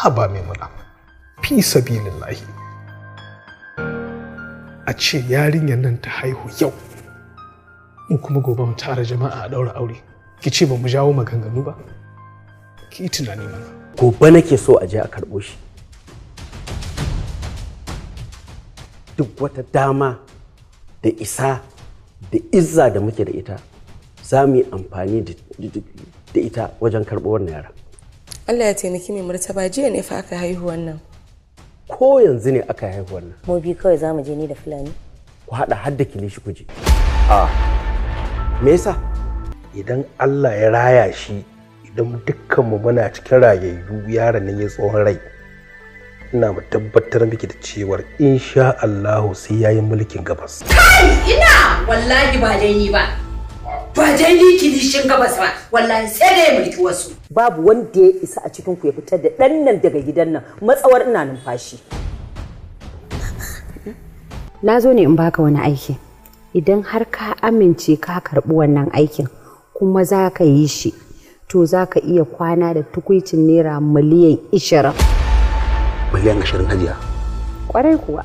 Haba Maimuna, fi sabilillahi. A ce yarinyar nan ta haihu yau, in kuma gobe mu tara jama'a a ɗaura aure, ki ce ba mu jawo maganganu ba? Ki yi tunani mana. Gobe nake so a je a karɓo shi. Duk wata dama da isa da izza da muke da ita, za mu yi amfani da ita wajen karɓo wannan yara. Allah ya taimaki mai martaba, jiya ne fa aka haihu wannan. Ko yanzu ne aka haihu wannan. Mu bi kawai za mu je ni da Fulani. Ku haɗa har da kilishi ku je. A me yasa? Idan Allah ya raya shi, idan dukkanmu muna cikin rayayyu, yaron nan ya tsohon rai, ina mu tabbatar miki da cewar insha Allahu sai yayi mulkin gabas. Kai, ina wallahi ba dai ni ba. Ba dai ni kilishin gabas ba, wallahi sai dai ya mulki wasu. Babu wanda ya isa a cikin ku ya fitar da ɗan nan daga gidan nan matsawar ina numfashi. Na zo ne in baka wani aiki. Idan har ka amince ka karɓi wannan aikin kuma za ka yi shi, to za ka iya kwana da tukwicin naira 20 miliyan. 20 miliyan, hajiya? Kwarai kuwa.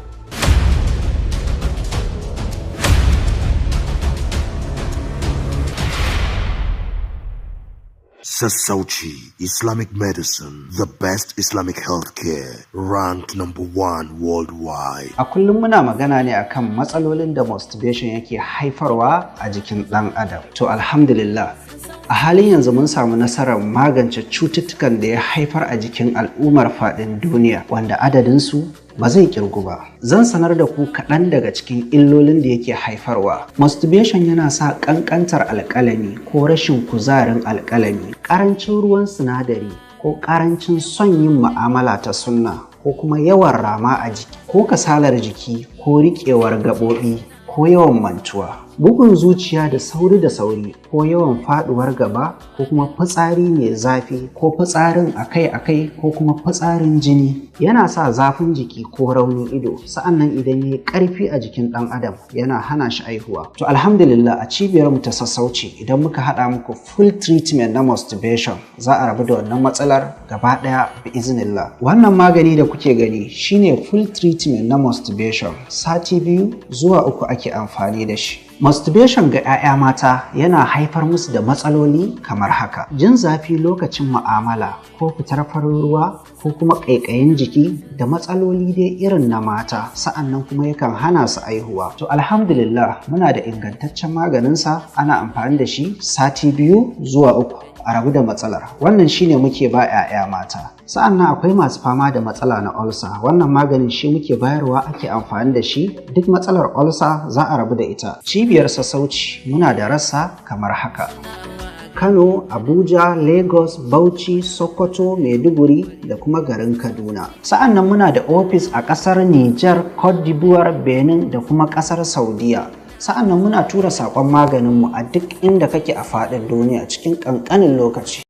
Sassauci Islamic Medicine, the best Islamic healthcare, ranked number one worldwide. A kullum muna magana ne akan matsalolin da masturbation yake haifarwa a jikin ɗan adam. To alhamdulillah, a halin yanzu mun samu nasarar magance cututtukan da ya haifar a jikin al'ummar faɗin duniya, wanda adadinsu ba zai kirgu ba. Zan sanar da ku kaɗan daga cikin illolin da yake haifarwa. Masturbation yana sa ƙanƙantar alƙalami ko rashin kuzarin alƙalami, ƙarancin ruwan sinadari ko ƙarancin son yin mu'amala ta sunna, ko kuma yawan rama a jiki, ko kasalar jiki, ko riƙewar gaɓoɓi, ko yawan mantuwa. Bugun zuciya da sauri da sauri, ko yawan faɗuwar gaba, ko kuma fitsari mai zafi, ko fitsarin akai-akai, ko kuma fitsarin jini. Yana sa zafin jiki ko raunin ido. Sa'annan idan ya yi ƙarfi a jikin ɗan adam, yana hana shi aihuwa. To alhamdulillah, a cibiyar mu ta Sassauci, idan muka haɗa muku full treatment na masturbation, za a rabu da wannan matsalar gaba ɗaya bi iznillah. Wannan magani da kuke gani shine full treatment na masturbation. Sati 2 zuwa 3 ake amfani da shi. Masturbation ga 'ya'ya mata yana haifar musu da matsaloli kamar haka: jin zafi lokacin mu'amala, ko fitar farin ruwa, ko kuma ƙaiƙayin jiki, da matsaloli dai irin na mata. Sa'annan kuma yakan hana su aihuwa. To alhamdulillah, muna da ingantaccen maganinsa, ana amfani da shi sati 2 zuwa 3 a rabu da matsalar. Wannan shine muke ba 'ya'ya mata. Sa'annan akwai masu fama da matsala na ulcer. Wannan maganin shi muke bayarwa ake amfani da shi, duk matsalar ulcer za a rabu da ita. Cibiyar Sassauci muna da rassa kamar haka: Kano, Abuja, Lagos, Bauchi, Sokoto, Maiduguri da kuma garin Kaduna. Sa'an nan muna da ofis a ƙasar Nijar, Cote d'Ivoire, Benin da kuma ƙasar Saudiya. Sa'an nan muna tura saƙon maganinmu a duk inda kake a faɗin duniya cikin ƙanƙanin lokaci.